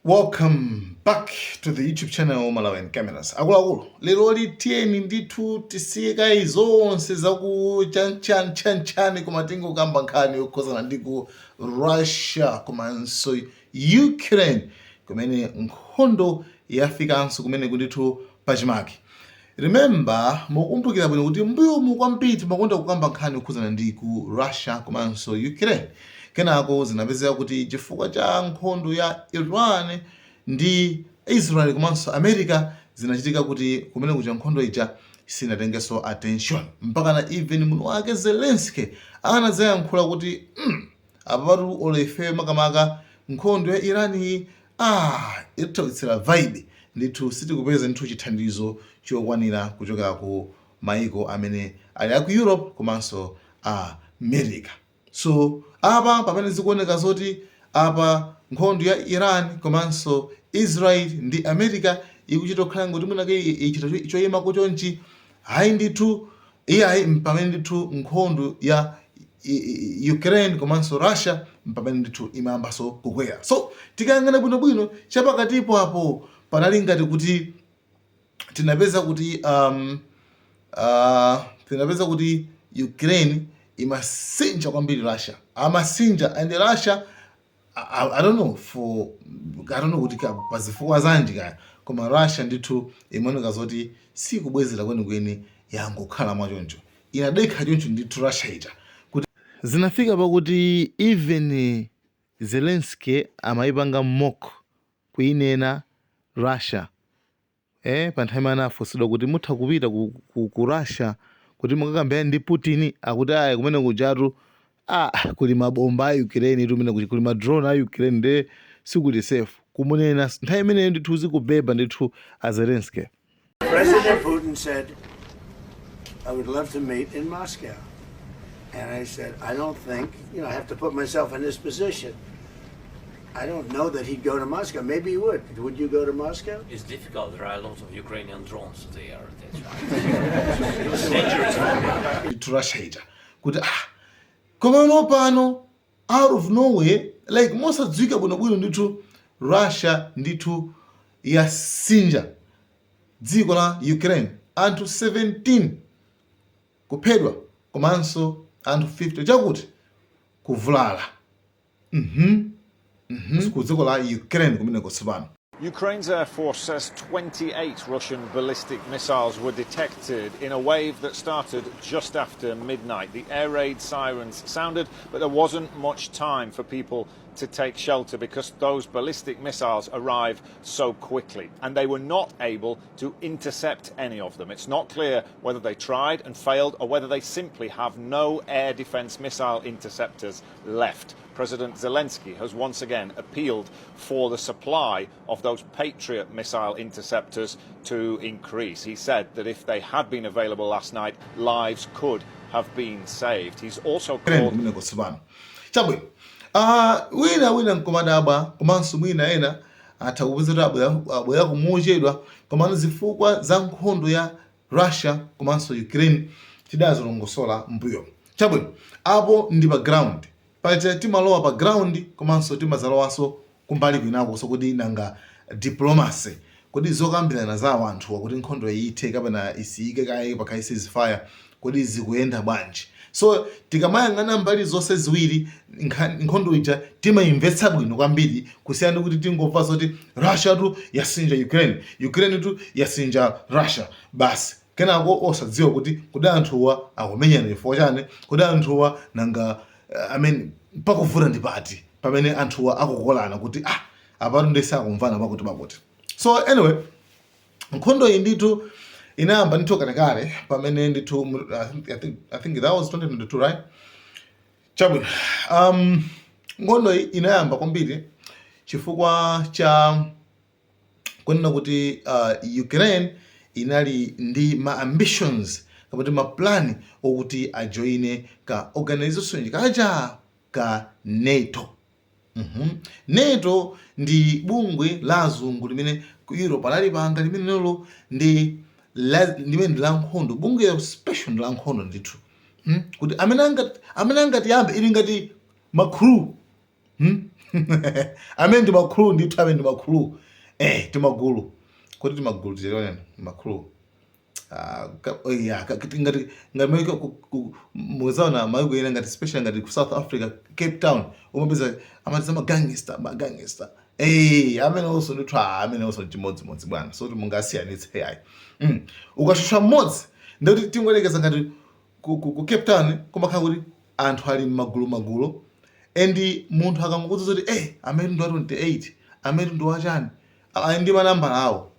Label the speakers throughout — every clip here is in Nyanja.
Speaker 1: Welcome back to the YouTube channel Malawian Cameras. Akuluakulu, lero tiyeni ndithu tisiye kayi zonse zaku chanchan chanchani, koma tingokamba nkhani yokhuzana ndi ku Russia komanso Ukraine, kumene nkhondo yafikanso kumene kundithu pachimake. Remember, mukumbukira bwino kuti mbuyomu kwambiri timakonda kukamba nkhani yokhuzana ndi ku Russia komanso Ukraine. Kenako zinapezeka kuti chifukwa cha nkhondo ya Iran ndi Israel komanso America, zinachitika kuti kumene kuja nkhondo ija sinatengenso attention, mpakana even mwini wake Zelensky anadzayankhula kuti apapatu olo ife makamaka nkhondo ya Iran iyi itithawitsira vibe ndithu, sitikupeza ndithu chithandizo chokwanira kuchokera ku maiko amene ali aku Europe komanso America. So apa pamene zikuoneka zoti apa nkhondo ya Iran komanso Israel ndi America ikuchita kukhala ngoti mwinake ichita choyimako chonchi, hayi ndithu, iyayi, pamene ndithu nkhondo ya Ukraine komanso Russia pamene ndithu imayambanso kukwera. So tikayang'ana bwinobwino, chapakatipo apo panali ngati kuti tinapeza kuti Ukraine imasinja kwambiri Russia, amasinja, and Russia, I don't know for I don't know kuti pazifukwa zanji kaya, koma Russia ndithu imaoneka zoti sikubwezera kwenikweni, yangokhala mwachoncho, inadekha choncho ndithu Russia ija, kuti zinafika pakuti even Zelensky amayipanga mock, kuinena Russia pa nthawi imene anafunsidwa kuti mutha kupita ku Russia kuti mukakambirane ndi Putin, akuti ayi, kumene kujatu kuli mabomba a Ukraine tu, kumene kuli ma drone a Ukraine, nde sikuli safe kumunena nthawi imeneyo ndithu, zikubeba ndithu a Zelensky.
Speaker 2: President Putin said, "I would love to meet in Moscow." And I said, "I don't think, I have to put myself in his position. I don't know that he'd go to Moscow. Maybe he would. Would you go to Moscow?"
Speaker 3: It's difficult. There are a lot of Ukrainian drones there. That's right. It's dangerous for me.
Speaker 1: Ndithu Russia ija kuti komano pano out of nowhere, like mosadziwika bwinobwino ndithu, Russia ndithu yasinja dziko la Ukraine, anthu 17 kuphedwa komanso anthu 50 chakuti kuvulala ku dziko la Ukraine kumeneko tsopano.
Speaker 4: Ukraine's Air Force says 28 Russian ballistic missiles were detected in a wave that started just after midnight. The air raid sirens sounded, but there wasn't much time for people to take shelter because those ballistic missiles arrive so quickly, and they were not able to intercept any of them. It's not clear whether they tried and failed or whether they simply have no air defense missile interceptors left. President Zelensky has once again appealed for the supply of those Patriot missile interceptors to increase. He said that if they had been available last night, lives could have been saved. He's also called
Speaker 1: kumeneko tsopano. Chabwino, wina nkomadabwa, komanso mwina ena atha kupeza kuti abwera kumuchedwa, komano zifukwa za nkhondo ya Russia komanso Ukraine tidazilongosola mbuyo. Chabwino, apo ndi pa ground paja, timalowa pa ground komanso timazalowanso kumbali kwinako. So kuti nanga diplomacy, kodi zokambirana zawo anthuwa kuti nkhondo iyithe kapena isiyike kaye, pakhale ceasefire, kodi zikuyenda bwanji? So tikamayang'ana mbali zonse ziwiri, nkhondo ija timayimvetsa bwino kwambiri, kusiyana ndi kuti tingomva zoti Russia tu yasinja Ukraine, Ukraine tu yasinja Russia, basi, kenako osadziwa kuti kodi anthuwa akumenyana chifukwa chani, kodi anthuwa nanga I mean, pakuvuta ndi pati pamene anthuwa akukolana kuti apatu ndese akumvana pakuti pakuti. So anyway, nkhondo iyi ndithu inayamba ndithu kalekale, pamene ndithu I think that was 2022, right? Chabwino, nkhondo iyi inayamba kwambiri chifukwa cha kunena kuti Ukraine inali ndi ma ambitions kapoti ma plan okuti ajoine ka organization kaja ka NATO. NATO ndi bungwe la azungu limene ku Europe analipanga, limenelo ndi limene ndi la nkhondo, bungwe special ndi la nkhondo ndithu, Kuti amene angati yambe ili ngati ma crew, Amene ndi ma crew ndithu, amene ndi ma crew, timagulu kuti timagulu tichonena ma crew. Ah, oh, yeah, ngati ngati maiko muzaona maiko ena ngati special ngati ku South Africa, Cape Town, umapeza amati ma gangster, ma gangster. Amene also ndithu, ah, amene also chimodzimodzi bwana, so kuti mungasiyanitse yayi. Ukashosha mmodzi ndikuti tingoyerekeza ngati ku Cape Town kumakhala kuti anthu ali m'magulu magulu, and munthu akangokuuza kuti amene ndi wa 28, amene ndi wachani, ali ndi manambala awo,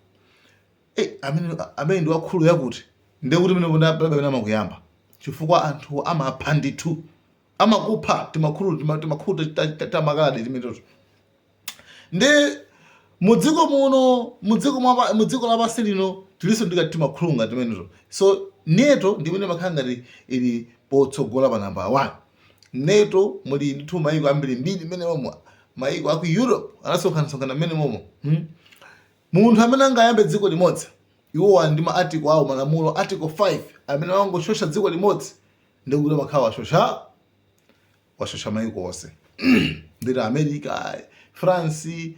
Speaker 1: amene ndi wa crew yakuti, ndiye kuti mene pamene amakuyamba, chifukwa anthu amapha ndithu, amakupha tima crew tima crew tamakaladi timetoto. Ndi mudziko muno, mudziko mudziko lapansi lino tilinso ndikati tima crew ngati timeneto. So NATO ndi imene imakhala ngati ili potsogola pa namba 1. NATO muli ndithu maiko ambirimbiri mmene momo, maiko aku Europe anasonkhanasonkhana mmene momo, Munthu amene angayambe dziko limodzi, iwowa ali ndi ma article awo, malamulo, article 5, amene wangoshosha dziko limodzi ndikuti amakhala washosha washosha maiko onse. Nditi America, France,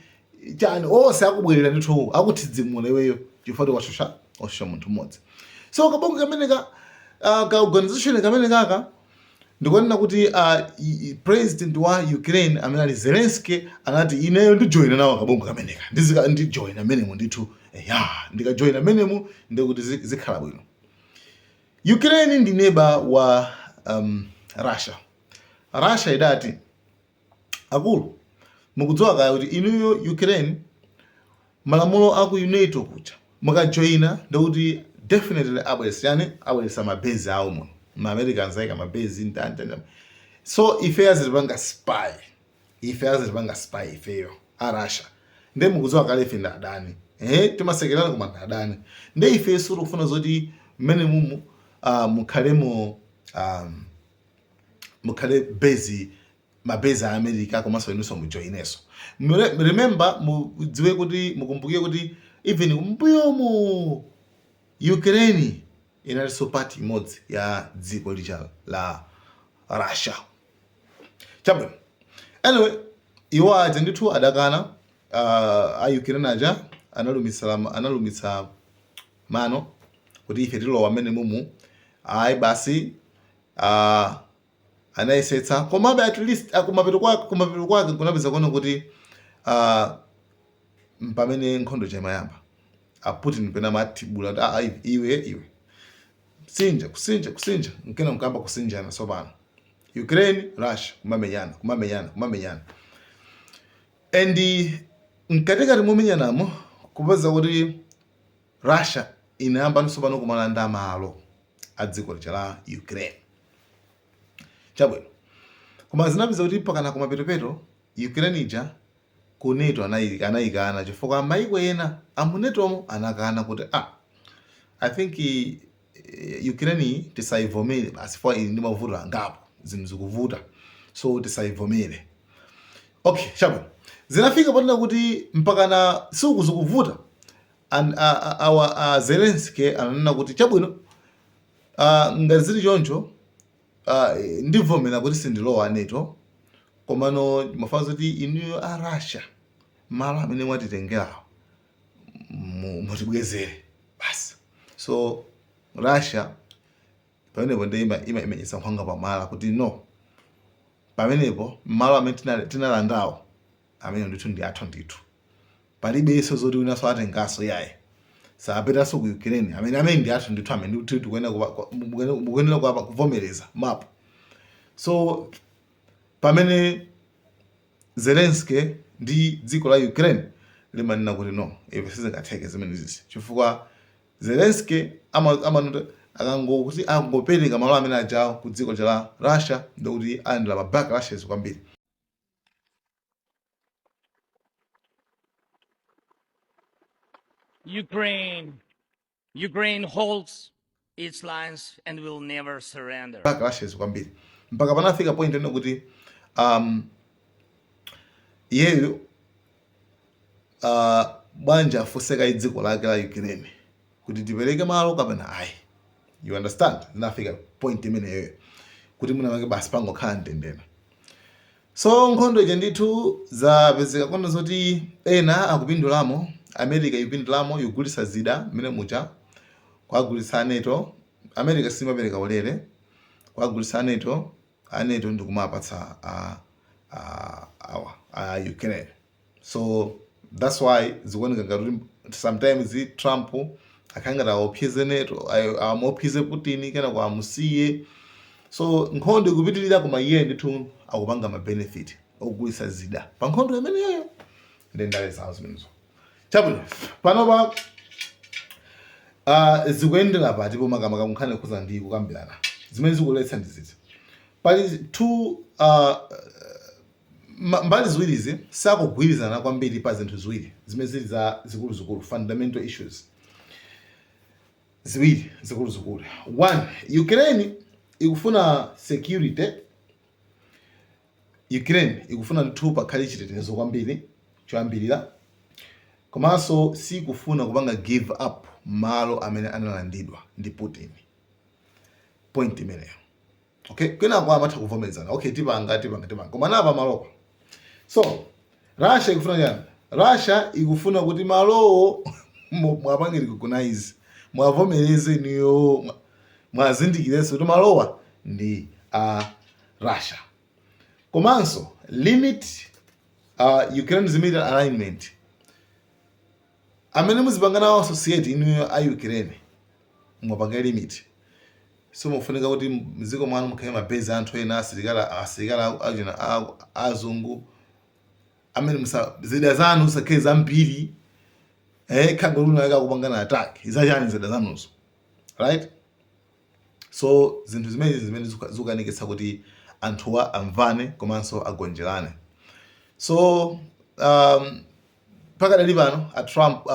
Speaker 1: chani, onse akubwerera ndithu, akuthidzimula iweyo chifukwa kuti washosha washosha munthu mmodzi. So kabungwe kameneka, ka organization kamene kaka, ndikunena kuti president wa Ukraine amene ali Zelensky anati, "Ineyo ndijoyina nawo kabungwe kameneka, ndijoyina menemo ndithu." Ya, ndikajoyina menemo ndikuti zikhala bwino. Ukraine ndi neba wa Russia. Russia idati, "Akulu, mukudziwa kaya kuti inuyo Ukraine, malamulo aku NATO kuja mukajoyina ndikuti definitely abweresa yani, abweresa ma base awo muno, ma Americans ayika ma base ndani ndani. So ife azitipanga spy, ife azitipanga spy ifeyo a Russia. Nde mukudziwa kale ife ndi adani, timasekerana koma ndi adani. Nde ife sitikufuna zoti mmene mumu mukhalemo mukhale base, ma base a America, komanso inunso mujoinenso." Remember, mudziwe kuti, mukumbukire kuti even mbuyomu Ukraine inalinso part imodzi ya dziko lija la Russia. Chabwino, anyway, iwo aja ndithu adakana. A Ukraine aja analumitsa mano kuti ife tilowa mmene mumu. Ayi basi, anayesetsa, komabe at least kumapeto kwake kunapeza kuona kuti pamene nkhondo imayamba, a Putin pena amatibula kuti, "Ah, iwe iwe, sinja kusinja kusinja." Nkena mkamba kusinjana tsopano, Ukraine, Russia kumamenyana, kumamenyana, kumamenyana, and mkatikati momenyanamo kupeza kuti Russia inayamba tsopano kumalanda malo a dziko lija la Ukraine. Chabwino, koma zinapeza kuti pakana kumapetopeto Ukraine ija ku NATO anayikana, chifukwa maiko ena amu NATOmo anakana kuti, "Ah, I think Ukraine iyi tisayivomere basi, fwa ili ndi mavuto angapo, zinthu zikuvuta, so tisayivomere." Okay, chabwino, zinafika ponena kuti mpakana siku zikuvuta, and our Zelensky ananena kuti, "Chabwino, ngati zili choncho, ndivomera kuti sindilowa NATO, komano mafana kuti inuyo a Russia, malo amene mwatitengerawo mutibwezere basi." So Russia pamenepo ndi imenyetsa nkhwangwa pamwala kuti no, pamenepo malo amene tinalandawo amene ndithu ndi athu ndithu, palibenso zoti winanso atenganso yayi, sapitanso ku Ukraine. Amene ndi athu ndithu, amene ndithu mukuyenera kuvomereza mapu. So pamene Zelensky ndi dziko la Ukraine limanena kuti no, ife sizingatheke zimenezi, chifukwa Zelensky amanota akangokuti angopereka malo amene ajawo ku dziko la Russia, ndikuti alandira ma backlashes kwambiri.
Speaker 3: Ukraine holds its lines and will never surrender.
Speaker 1: Backlashes kwambiri, mpaka panafika point ino kuti iyeyo bwanja afunse dziko lake la Ukraine kuti tipereke malo kapena ayi. You understand? Zinafika point imeneyoyo kuti munamake basi pangokhala mtendere. So nkhondo ija ndithu zapezeka kono zoti ena akupindulamo. America ikupindulamo, ikugulitsa zida mmene muja, kuwagulitsa a NATO. America simapereka ulere, kuwagulitsa a NATO, a NATO ndikumapatsa a, a, awa a Ukraine. So that's why zikuoneka ngati kuti sometimes Trump akhala ngati aopseze NATO, amuopseze Putin, kenako amusiye. So nkhondo ikupitirira, koma iye ndithu akupanga ma benefit okugulitsa zida pa nkhondo imeneyoyo ndi ndale zawo zimenezo. Chabwino, panopa zikuyendera pati pomakamaka nkhani yokhuza ndi kukambirana? Zimene zikuletsa ndi ziti? Pali two mbali ziwirizi sakugwirizana kwambiri pa zinthu ziwiri zimene zili za zikuluzikulu, fundamental issues ziwiri zikuluzikulu. One, Ukraine ikufuna security. Ukraine ikufuna ndithu pakhale chitetezo kwambiri choyambirira, komanso sikufuna kupanga give up malo amene analandidwa ndi Putin. Point imeneyo, okay. Kenako amatha kuvomerezana, okay, tipanga, tipanga, tipanga, koma napa malopa. So Russia ikufuna chani? Russia ikufuna kuti malowo mwapange recognize, mwavomereze niyo, mwazindikirenso kuti malowa ndi a Russia, komanso limit Ukraine's military alignment amene muzipanga nawo associate inuyo a Ukraine, mwapanga limit. So mufunika kuti mdziko mwanu mukhale ma base anthu ena, asilikali achina azungu amene musa zida zanu zisakhale zambiri, khangoluna kupangana attack zachani zida zanuzo, right? So zinthu zimene zimene zikukanikitsa kuti anthuwa amvane komanso agonjerane. So pakadali pano a Trump,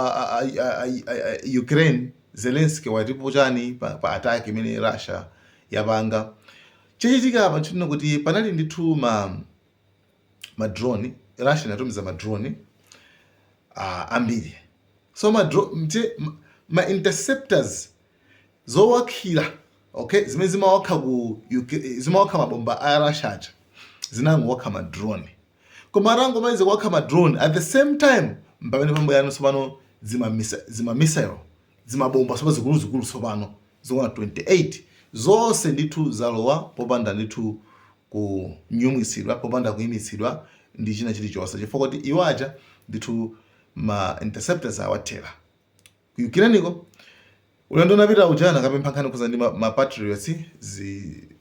Speaker 1: Ukraine, Zelensky watipo chani pa attack imene Russia yapanga? Chachitika apa nchonena kuti panali ndithu ma drone. Russia inatumiza ma drone ambiri. So ma interceptors zowakhira, okay, zimene zimawakha ku zimawakha mabomba a Russia aja zinangowakha ma drone. Koma atangomaliza kuwakha ma drone, at the same time pamene pambwerano tsopano zima missile, zimabomba tsopano zikuluzikulu, tsopano zokwana 28 zonse ndithu zalowa popanda ndithu kunyumwitsidwa, popanda kuyimitsidwa ndi china chilichonse, chifukwa kuti iwo aja ndithu ma interceptors awathera ku Ukraine. Ulendo unapita uja anakapempha nkhani kuza ndi ma Patriots,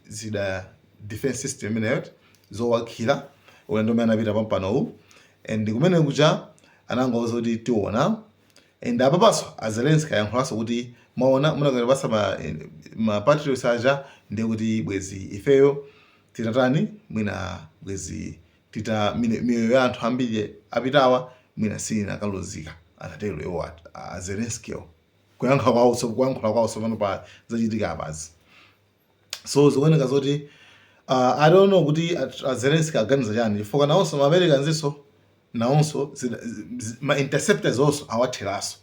Speaker 1: zida defense system imeneyo zowakhira. Ulendo umene anapita pampano and kumene kuja anangouza kuti tiona. And apapaso a Zelensky ayankhulanso kuti maona munakatipasa ma Patriots aja, ndiye kuti bwezi ifeyo titatani? Mwina bwezi tita miyoyo ya anthu ambiri apitawa mwina sinakaluzika, anatero iwo a Zelenskywo kuyankha kwawo, so kuyankhula kwawo tsopano pa zachitika apazi. So zikuoneka zoti I don't know kuti a Zelensky aganiza chani, chifukwa nawonso ma Americans inso nawonso ma interceptors onso awatheranso.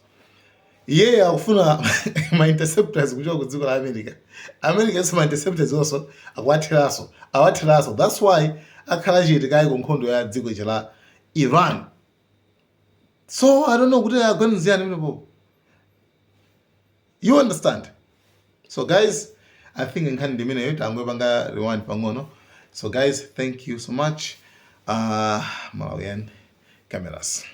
Speaker 1: Iye akufuna ma interceptors kuchoka ku dziko la America. America inso ma interceptors onso akuwatheranso, awatheranso. That's why akhala chete kayi ku nkhondo ya dziko ichi la Iran. So I don't know kuti aganiza chani pamenepo, you understand? So guys, I think nkhani ndimeneyo, tangoipanga rewind pang'ono. So guys, thank you so much. Malawian Cameras.